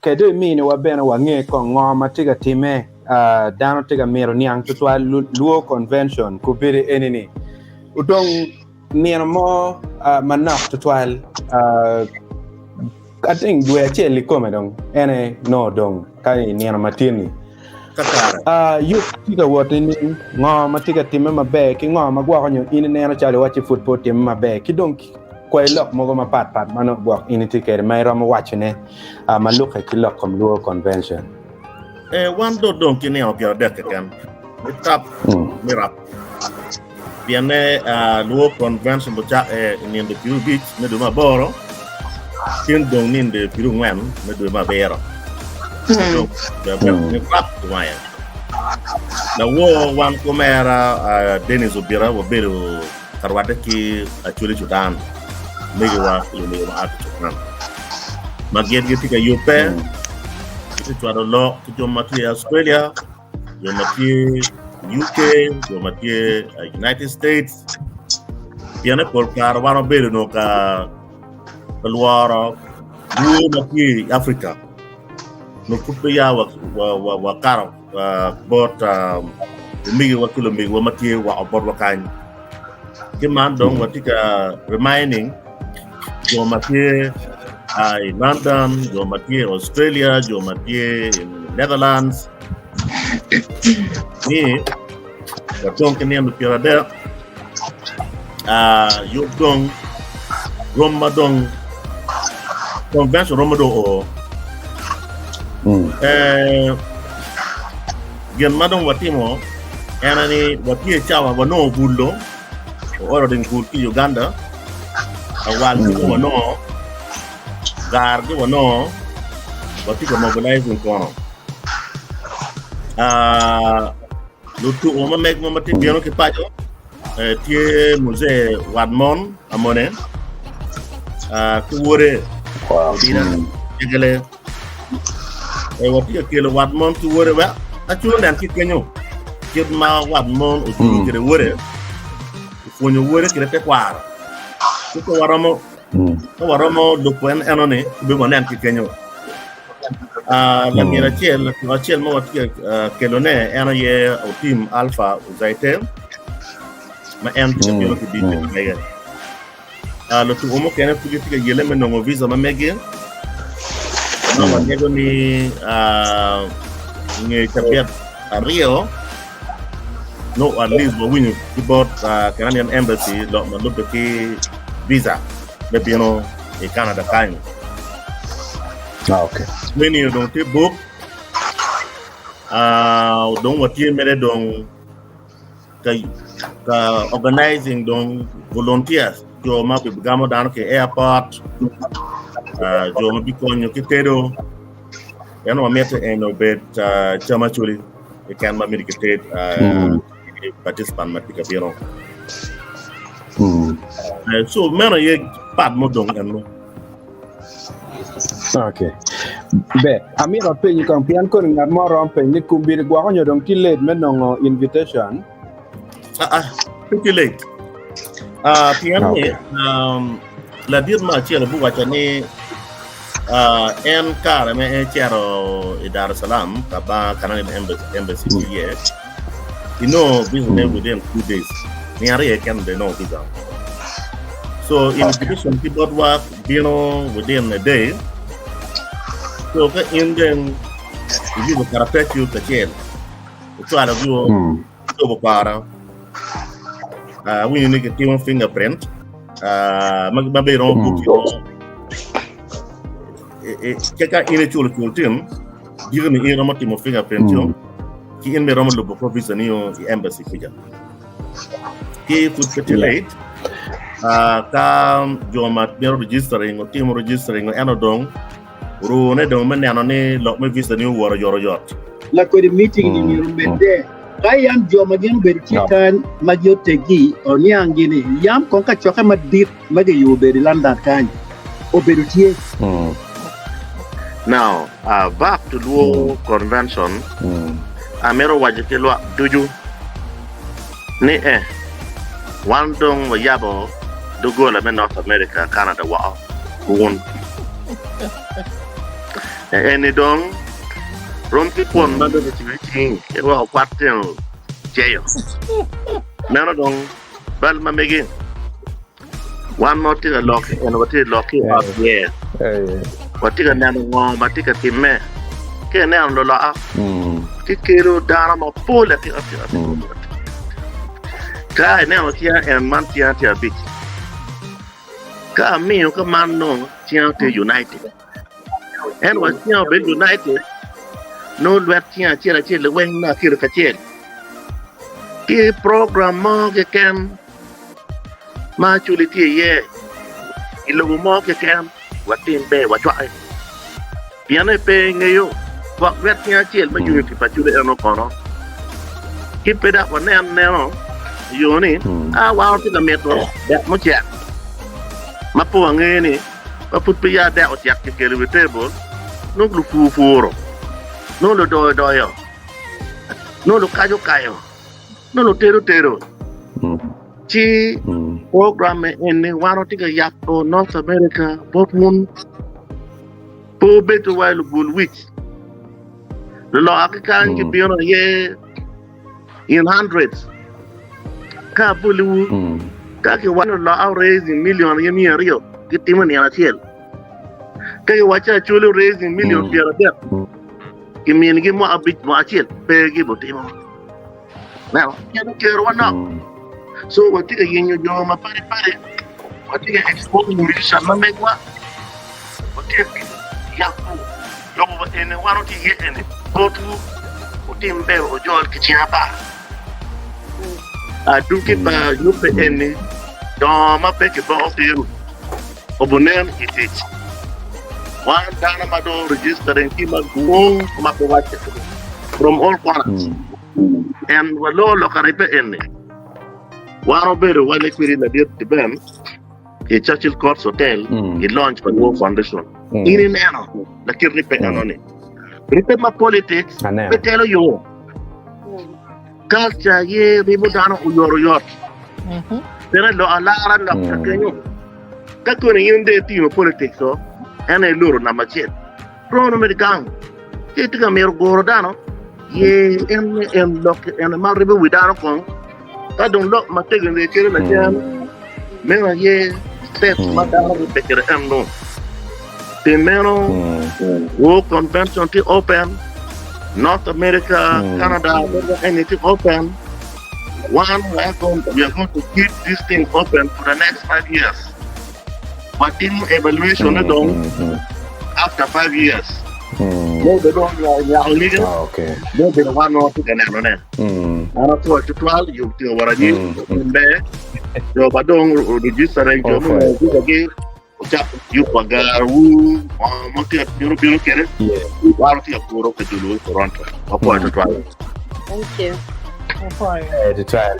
Kede iminiwa bene wange kong ngo ma tye ka timme. Dano tye ka mito niang tutwal Luo Convention kubedi eni-ni. Odong nino mo manok tutwal, I think dwe acel ikome dong ene nongo odong ka i nino ma tye-ni. Yub tye ka wot nining? Ngo ma tye ka timme maber ki ngo ma gwoko nyo in ineno calo iwacci pud pe otimme maber ki dong Kwai lok mogo mapat pat ma nongo gwok in itye kwede ma iromo wacone ma lukke ki lok kom Luo Convention. Ee, wan do dong ki nino 30 keken me tap me rap. Pienne Luo Convention ocakke i nino 50 me dwe me aboro, tin dong nino 40 me dwe me abiro. Dong me rap i wange. Lawor wan ki omera Dennis Obira wabedo ka rwatte ki Acholi Cudan, omegiwa ki lumego ma a ki Cudan, ma gin gitye ka yubbe, gitye ka cwalo lok ki jo ma tye i Australia, jo ma tye i UK, jo ma tye i United States, pien ni pol kare wan wabedo nongo ka ka lworo lwor ma tye i Africa nongo pud peya wakato bot omegiwa ki lumegiwa ma tye woko botwa kany. Ki man dong watye ka reminding jo ma tye i London, jo ma tye i Australia, jo ma tye i Netherlands ni wadong ki nino 30 yub dong rom ma dong convention romo dong oo. Gin ma dong watimo en aye ni watye i cawa wanongo bul dong, waoro ding bul ki i Uganda, awal ki dong wanongo, gar ki wanongo, watye ka mobilizing kono. Lutuko ma megwa ma tye bino ki paco tye Muzee Watmon Amone ki wode Odina Jegele. Watye ka kelo Watmon ki wode wek aculo nen ki kenyo kit ma Watmon oculo kwede wode, opwonyo wode kwede tekwaro. Ci ka waromo ka waromo lubo en enoni, obedo wanen ki kenyo. Lamyero acel, latuk acel ma watye ka kelone en aye Otim Alpha Ozaite ma en tye ka bino ki dite ma mege. Lutuku mukene pud gitye ka yelle me nongo visa ma megi ma wanyego ni nge cabit aryo nongo at least wawinyo ki bot Canadian Embassy lok ma lubbe ki visa me bino i Canada kany. Okay. Meni dong tye buk. Uh, dong watye mere dong ka, ka organizing dong volunteers jo ma bigamo dano ki airport uh, jo ma bikonyo ki tedo en wamito en obed uh, cam acoli keken ma myero kited uh, Mm. participant ma tye ka bino. Mm. So meno aye part mudong eno. Okay. Ber, amito apenyi kong pien koni ngat mo romo penyo ni kombeddi gwoko nyo dong tye late me nongo invitation. Ah, ah, pe tye late. Ah, pien ni Okay. um, ladit mo acel obiwaco ni ah, en kare me en cito i Dar es Salaam ka ba Canadian Embassy, Embassy tye iye inongo visa ne within 2 days nino aryo keken bene inongo visa. So invitation ki botwa bino within a day. So ka in dong iyubo karataci kacel icwalo giwo cobo kore awinyo ni kitimo fingerprint ma bene romo buki ka in iculo cul tim giko ni in iromo timo fingerprint yo ki in bene iromo lubo kor visa ni yo i embassy kuca ki pud pe tye late ka jo ma mito registering otimo registering ento dong orune dong me neno ni lok me visa ni owoto oyotoyot. Lakodi meeting ni myero omedde. Ka yam jo ma gin obedo tye kany ma gi oteggi oniang gi ni yam kong kacokke madit ma giyubo obedo i London kany obedo tye. Now, back to Luo Convention, amito waco ki lwak ducu ni eh, wan dong wayabo doggola me North America, Canada woko kun. Eni dong rom ki kwon ma dong kicibo i cingi, irwako kwat tino ceyo. Meno dong bal ma megi. Wan ma watye ka lok eni watye ka lok ki i ot yer. Watye ka neno ngo ma tye ka timme. Ka ineno luloka, tye kelo dano mapol atika tika tika. Ka ineno cinga en man cinga tye abic. Ka amiyo ka man nongo cinga tye united. Ento wa cinga obed united nongo lwet cinga acel acel liweng nongo akelo kacel. Ki program mo keken ma Acholi tye iye i lobo mo keken watim ber wacwake. Pien pe ingeyo gwok lwet cing acel me unity pa Acholi eno kono ki pe dok wanen neno i yo ni a wan watye ka mito dek mucek ma pe wangeyo ni ma pud peya dek ocek kikelo i wi tebol nongo lupur puro nongo ludoyo doyo nongo lukac okayo nongo lutedo tedo ci program eni wan watye ka yabo North America bot wun pe wubedo wa lubul wic luloka ki kany gibino aye in hundreds ka aboliwu ka kiwaco luloka raising million aye 200 gitimo nino acel ka kiwaco Acholi raising million 30 kiminigi mwaka abic mwaka acel pe gibitimo. Neno, pien okerowa nok. So watye ka yenyo jo ma padi padi, watye ka expose musician ma megwa, watye ka yabo lobo wa eni wan watye iye eni botwu wutim ber wujol ki cing apar. Aduki pa yubbe eni dongo ma pe kiboko piru obunen i tic. Wan dano ma dong registering tye madwong ma pe wacce from all corners. En waloo lok aribbe eni. Wan obedo wale kwedi ladit Ben i Churchill Courts Hotel i launch pa Luo Foundation. In ineno lakit ribbe enoni. Ribbe ma politics pe telo yo. Culture aye ribo dano oyotoyot. Pien lok alara lok ka kenyo. Ka koni in dong itimo politics o, en aye loro namba acel. Rono mere gang. Ka itye ka mito guro dano, ye en en lok en ma ribo wi dano kong. Ka dong lok matego ni kelo lacen, meno aye step ma dano ribbe kwede en dong. Pi meno, World Convention tye open, North America, Canada, eni tye open. Wan we are going, we are going to keep this thing open for the next 5 years. Watimo evaluation ne dong after 5 years. Mo be dong nyako lige, mo bedo wan ma watye ka neno ne. An apwoyo tutwal yub tye wot anyim ber jo ma dong registering jo me gi ocako yubo agarwu ma tye bino bino kwede wan watye ka kuro ka jolo i Toronto. Wapwoyo tutwal. Thank you. Tutwal.